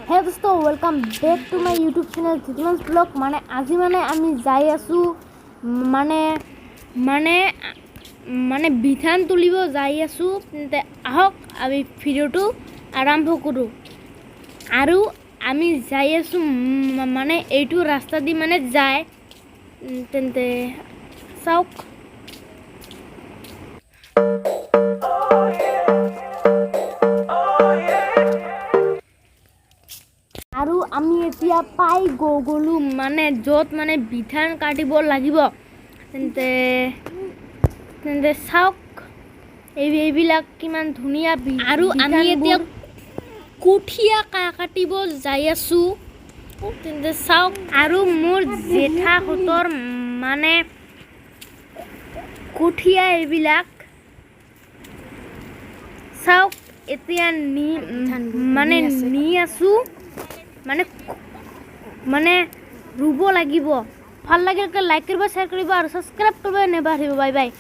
হে দোস্ত, welcome back to my YouTube channel Dhitiman's Vlog। মানে আজি মানে আমি যাই আছোঁ, মানে মানে মানে বিধান তুলিব যাই আছোঁ। তেন্তে আহক, আমি ভিডিঅ'টো আৰম্ভ কৰোঁ। আৰু আমি যাই আছোঁ, মানে এইটো ৰাস্তা দি মানে যায়। তেন্তে চাওক। আৰু আমি এতিয়া পাই গ'লোঁ, মানে য'ত মানে বিধান কাটিব লাগিব। তেন্তে তেন্তে চাওক, এইবিলাক কিমান ধুনীয়া। আৰু আমি এতিয়া কঠীয়া কাটিব যাই আছোঁ। তেন্তে চাওক। আৰু মোৰ জেঠাহঁতৰ মানে কঠীয়া এইবিলাক চাওক। এতিয়া নি মানে নি আছোঁ, মানে মানে ৰুব লাগিব। ভাল লাগিলে লাইক কৰিব, শ্বেয়াৰ কৰিব আৰু ছাবস্ক্ৰাইব কৰিব নাপাহৰিব। Bye bye.